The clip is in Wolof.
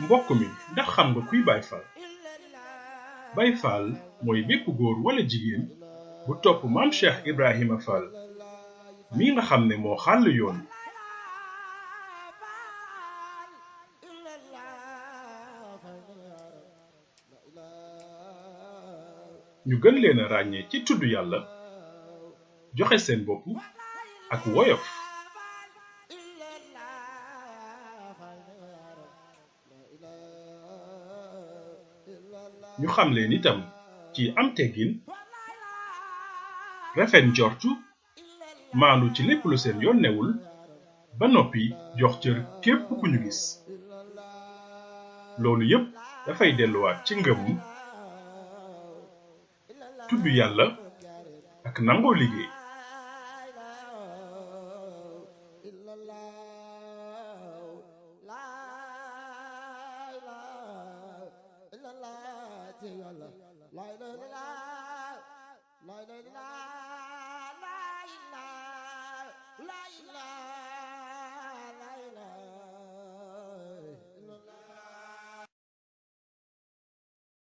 mbokk mi ndax xam nga kuy Baay Faal Baay Faal mooy bépp góor wala jigéen bu topp maam Cheikh Ibrahima Fall mi nga xam ne moo xàll yoon ñu gën leen a ràññee ci tudd yàlla joxe seen bopp ak woyof ñu xam leen itam ci am teggin rafet njortu maandu ci lépp lu seen yoon newul ba noppi jox cër képp ku ñu gis loolu yépp dafay delluwaat ci ngëm tudd yàlla ak nangoo liggéey